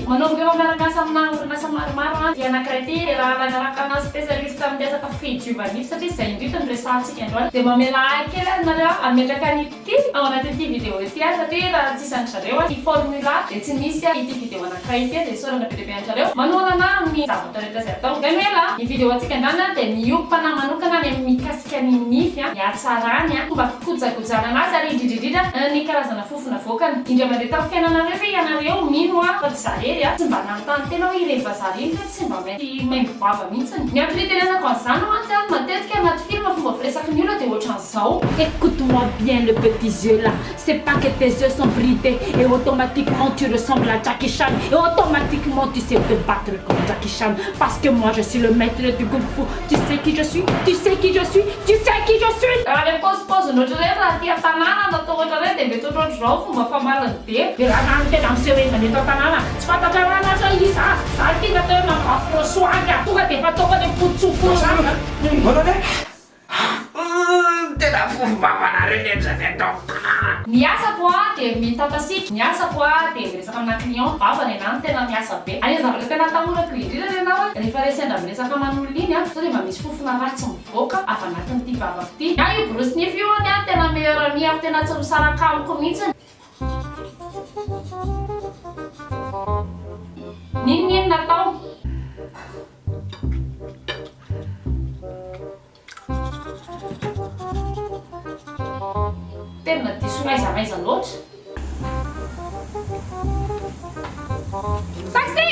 Manomboka efa miara-miasa amina orinasa maromaro an, ity anankiray ity iarahana miaraka amina spécialiste amin'ny resaka fidiova-nify satria izay indrindra no resahantsika androany. Dia mamelà ahy kely ary nareo an, hametraka an'ity ao anatin'ity vidéo ity aho satria raha tsisy an-dry zareo ity formula dia tsy misy ity vidéo anankiray ity dia isaorana be dia be an-dry zareo manohana anah amin'ny zavatra rehetra izay atao. Izany hoe la, ny vidéo antsika androany an dia miompana manokana any amin'ny mikasika ny nify an, ny hatsarany an, fomba fikojakojana anazy ary indrindra indrindra ny karazana fofona avoakany. Indray mandeha tamin'ny fiainanareo ve ianareo mino aho fa tsy za rery an, tsy mba nanontany tena hoe ireny vazaha ireny ve tsy mba mainty maimbo vava mihitsiny. Ny antony itenenako an'izany mantsy an, matetika anaty film fomba firesaky ny olona dia ohatran'izao. Ecoute-moi bien le petit yeux là, c'est pas que tes yeux sont bridés et automatiquement tu ressembles à Jackie Chan et automatiquement tu sais te battre comme Jackie Chan parce que moi je suis le maître du kung fu, tu sais qui je suis, tu sais qui je suis, tu sais qui je suis! Raha le paozipaoziny ohatran'ireny raha aty an-tanàna no atao ohatran'ireny dia mety ohatrohatr'izao fomba famaliny be. Dia raha zany tena miseho henjana eto an-tanàna, tsy fantatra raha lasa iza, za ity natao hoe mampa afro-swag, tonga dia efa ataoko any am-pototsofina zany. Tena fofom-bavanareo ny henjana eto an-tanàna. Ny asako a dia mitatasiaka, ny asako a dia miresaka amina client, vava ny anah no tena miasa be. Ary ny zavatra tena atahorako indrindra ny anah rehefa re sendra miresaka aman'olona iny a, sao dia mba misy fofona ratsy mivoaka avy anatin'ity vavako ity. Ny ahy io borosy nify io hono a tena meilleur ami ako tena tsy misaraka amiko mihitsiny. N'inon'inona atao. Tena diso n'aiza n'aiza loatra. Taxi!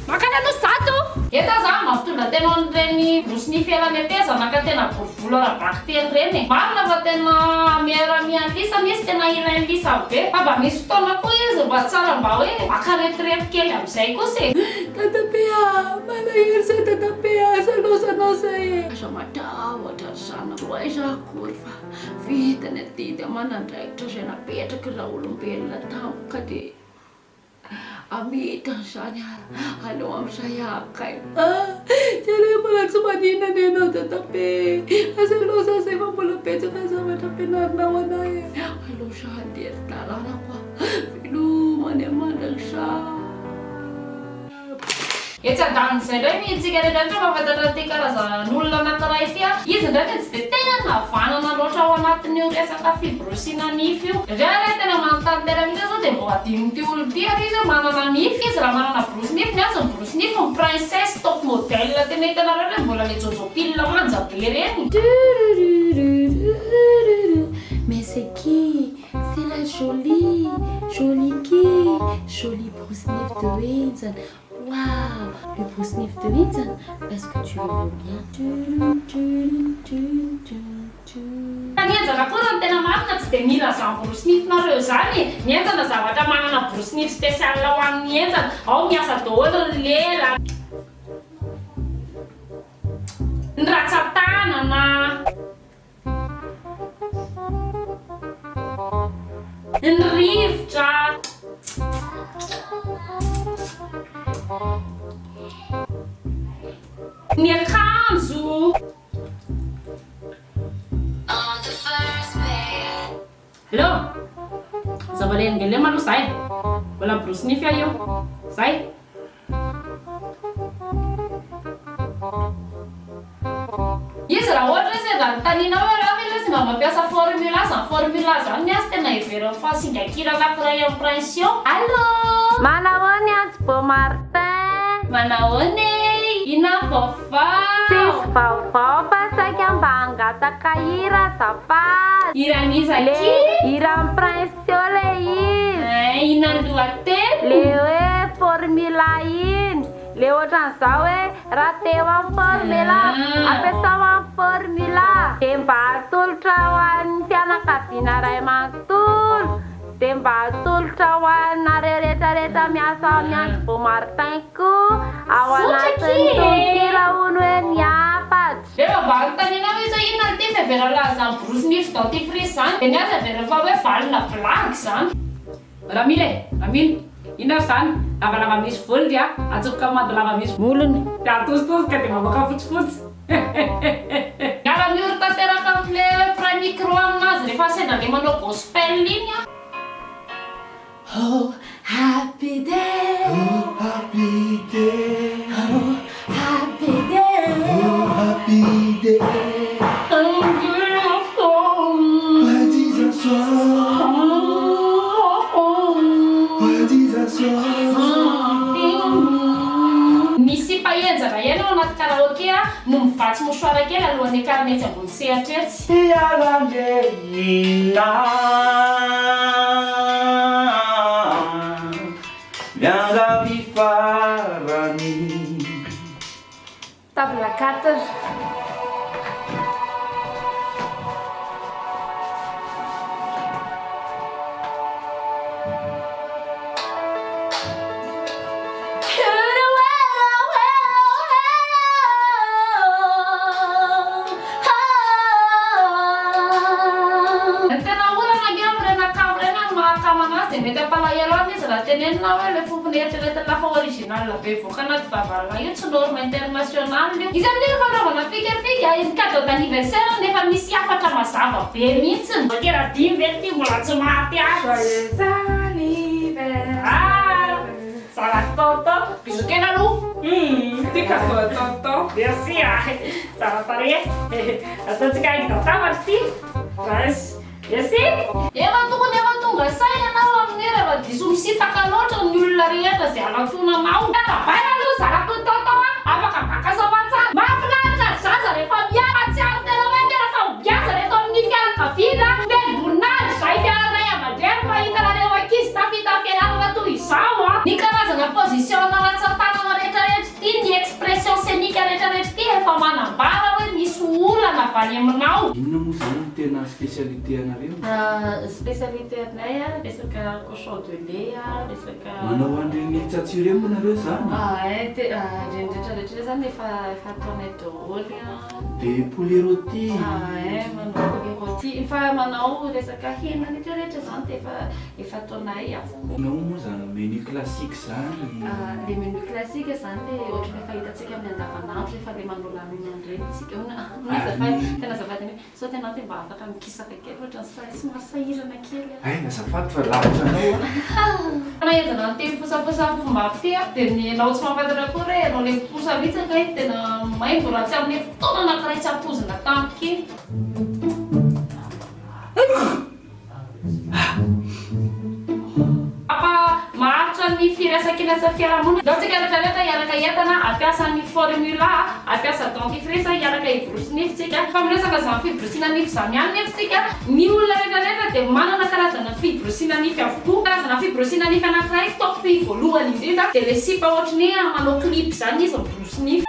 Mankany Anosizato! Eto aza aho mampitondra tena an'ireny borosy nify eran'ny tetezana ka tena bory volo ara-bakiteny ireny e. Marina fa tena meilleur ami an'i Lisa izy, tena ilain'i Lisa be. Fa mba misy fotoana koa izy mba tsara mba hoe maka retraite kely amin'izay kosa e. Dadabe a! Malahelo zay dadabe a! Aza lozanao zay e! Aza matahotra ry zanako, aiza akory fa vita ny adidy aman'andraikitra izay napetraky raolombelona tamiko ka dia hamitana izany ary aleo amin'izay haka aina. Ah! Jereo mbola tsy maninona anie ianao dadabe e! Aza loza zay fa mbola betsaka ny zavatra ampianarinao anay e! Aleo za handeha ry taranako a! Veloma any mandrakizay. Etsy andanin'izay indray ny antsika rehetra rehetra mahafantatra an'ity karazan'olona anankiray ity an, izy indray dia tsy dia tena havanana loatra ao anatin'io resaka fiborosiana nify io. Indraindray ary aho tena manontany tena mihitsy aho sao dia mbô adinon'ity olona ity ary izy hoe manana nify izy raha manana borosy nify ny azy ny borosy nify ny princesse top model tena hitanareo ireny mbola le jojo pile manja be ireny. Mais c'est qui? C'est la jolie, jolie qui? Jolie borosy nify de Henjana. Waouh! Le borosy nify de Henjana parce que tu le vaux bien. Fa ny henjana koa raha ny tena marina tsy dia mila zany borosy nifinareo zany e! Ny henjana zavatra manana borosy nify spécial ho an'ny henjana, ao miasa daholo ny lela, ny ratsan-tanana. Ny rivotra. Ny akanjo. Allo! Aza manelingelema aloha zay. Mbola miborosy nify aho io. Zay. Izy raha ohatra hoe sendra anontanianao hoe raha ve lesy mba mampiasa formula zany formula zany ny azy tena heveriny fa singa kira anakiray amin'ny prince-io. Allô! Manahoana i Antso Beau Martin? Manahoana e! Inona ny vaovao? Tsisy vaovao fa saika mba hangataka hira azafady. Hiran'iza Le akia? hiran'i Prince teo le izy. Hein, inona ny lohateniny? Le hoe formula iny. Le ohatran'izao hoe raha teo amin'ny formula, ampiasao amin'ny formula. Dia mba atolotra ho an'ny fianakaviana iray manontolo. Dia mba atolotra ho anareo rehetra rehetra miasa ao amin'ny Antso Beau Martin koa. Ao anatin'ny tononkira hono hoe ny hafatra. Rehefa mba anontaniana hoe izy hoe inona no tiany fiheverana an'izany borosy nify dentifrice izany dia ny azy heveriny fa hoe valina blague izany. Ramila e! Ramila! Inona ary izany? Lavalava misy volony a! Atsofoka mando lava misy volony dia atositosika dia mamoaka fotsifotsy! Hehehehe! Miara-miory tanteraka amin'le mpiray micro aminazy rehefa sendra le manao gospel iny an! Oh happy day! Ny sipa henjana ihany ao anaty karaoke no mivatsy mouchoir kely alohan'ny hiakarana etsy ambony sehatra etsy. Mpialan-drenina miangavy farany. Table 4. Ny tena olana ange amin'ireny akama ireny ny maha akama anazy dia mety hampalahelo any izy raha tenenina hoe ilay fofona eritreretin'lah fa original be voaka anaty vavan'lah io tsy norme international io. Izy amin'iny fanaovana fikafika, ny cadeau d'anniversaire nefa misy hafatra mazava be mihitsiny. Tera-dimy ve ity mbola tsy maty azy? Joyeux anniversaire. Ah! Zanak'i tonton. Bisous kely aloha. Hum, ty cadeau à tonton. Merci ah. Tsara tarehy. Ataontsika haingon-databatra ity. Nice. Merci. Efa tokony efa tonga saina ianao amin'ny rehefa diso misintaka loatra ny olona rehetra izay anatonanao. Arahabaina aloha zanak'i tonton a! Afaka maka soamantsara. Mahafinaritra ny zaza rehefa miala mahatsiaro tena hoe tena fahombiazana eto amin'ny fianakaviana. Velom-boninahitra izahay fiara ray aman-dreny mahita anareo ankizy tafita fianarana toy izao a! Ny karazana position na rantsan-tanana rehetrarehetra ity, ny expression scenique rehetrarehetra ity efa manambara hoe misy olana avy any aminao. Inona moa izany no tena spécialité anareo? Spécialité anay resaka cochon de lait, resaka. Manao an'ireny tsatsy ireny moa nareo izany? Ay, ireny rehetrarehetra ireny izany efa efa ataonay daholo. Dia poulet rôti. Ay, manao poulet rôti, efa manao resaka hena rehetrarehetra izany dia efa efa ataonay avokoa. Inona moa izany menu classique izany? Ilay menu classique izany ilay ohatran'ny efa hitantsika amin'ny andavanandro rehefa ilay manao lanonana ireny isika. Azafady, tena azafady. Sao tena aho dia mba afaka mikisaka kely ohatran'ny sahy somary sahirana kely aho. Hay azafady fa lavitra anao aho. Fanahenjana ny teny fosafosa fomba fitia dia ny enao tsy mahafantatra akory hoe enao le mifosa mihitsy kay tena maimbo raha tsy amin'ny fotoana anankiray tsy ampoizina tampoka iny. Papa maharitra ny firaisankina sy fiarahamonina. Ndao tsika rehetra rehetra hiaraka hientana hampiasa ny formula hampiasa dentifrice hiaraka hiborosy nify tsika. Fa miresaka izany fiborosiana nify izany ihany nefa tsika, ny olona rehetra rehetra dia manana karazana fiborosiana nify avokoa. Karazana fiborosiana nify anankiray top voalohany indrindra dia le sipa ohatry ny hoe manao clip izany izy miborosy nify.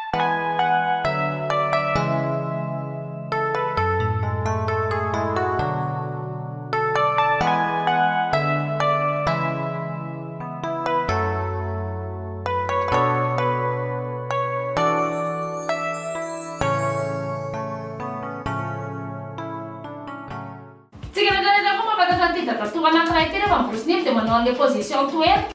Tsika rehetra rehetra koa mahafantatra an'ity dadatoa anankiray ity rehefa miborosy nify dia manao an'ilay position toerika.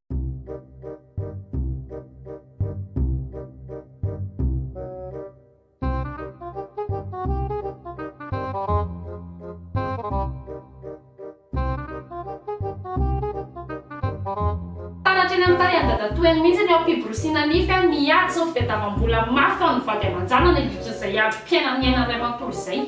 Taratra eny amin'ny tarehin'i dadatoa eny mihitsy ny eo am-piborosiana nify ny ady sy ny fitadiavam-bola mafy eo amin'ny vady aman-janany nandritra izay androm-piainany niainany iray manontolo izay.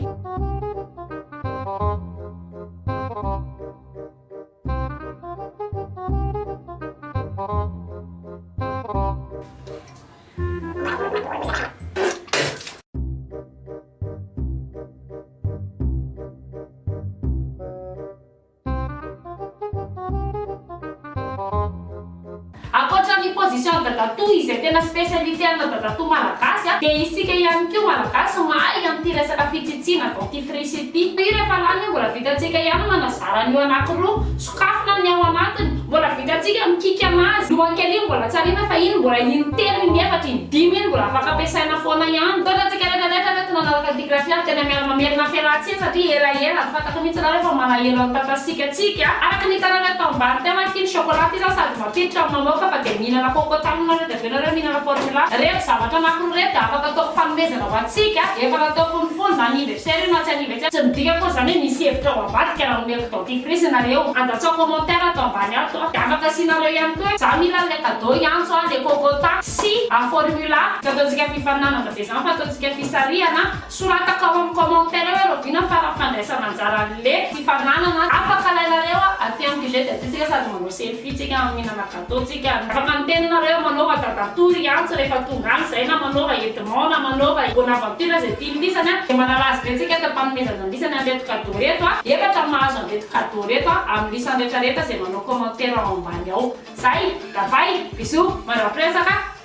Ankoatra ny position dadatoa izay tena spécialité ana dadatoa malagasy dia isika ihany koa malagasy mahay an'ity resaka fitsitsiana dentifrice ity. Io rehefa lany io mbola vitantsika ihany manazara an'io anakiroa, sokafina ny ao anatiny, mbola vitantsika mikiky anazy, lohan-kely iny mbola tsy ariana fa iny mbola in-telo, in-efatra, in-dimy iny mbola afaka ampiasaina foana ihany. Misaotra antsika rehetra rehetra reto nanaraka an'ity graphique ary tena miara mamerina fialantsiny satria elaela ary fantako mihitsy nareo fa malahelo an'i Tata Sika. Araka ny hitanareo tao ambany teo aho ity ny chocolat ity zany sady mampiditra no mamoaka fa dia mihinana coco taminy nareo dia avy eo nareo mihinana formula. Reto zavatra anakiroa reto dia afaka ataoko fanomezana ho antsika, efa nataoko ny fony na anniversaire io na tsy anniversaire, tsy midika akory izany hoe misy hevitra ao ambadika raha omeko dentifrice nareo. Andatsao commentaire ato ambany ato dia afaka asianareo ihany koa hoe za mila an'ilay cadeau hiantso aho le cocota sy formula. Tsy ataontsika fifaninanana be izany fa ataontsika fisarihana. Soratako ao amin'ny commentaire hoe rahoviana ny fara fandraisana anjara an'le fifaninanana. Afaka alainareo aty amin'ny QG dia aty tsika sady manao selfie tsika mihinana gateau tsika. Afaka miteny nareo manaova dadatoa ry Antso rehefa tonga any zay na manaova Edmond na manaova Bonaventure zay tian'ny lisany a. Dia manala azy be tsika eto am-panomezana ny lisany an'ireto cadeau reto a. Efatra no mahazo an'ireto cadeau reto a amin'ny lisany retraretra zay manao commentaire ao ambany ao. Zay! Bye bye! Bisous! Mandra-piresaka!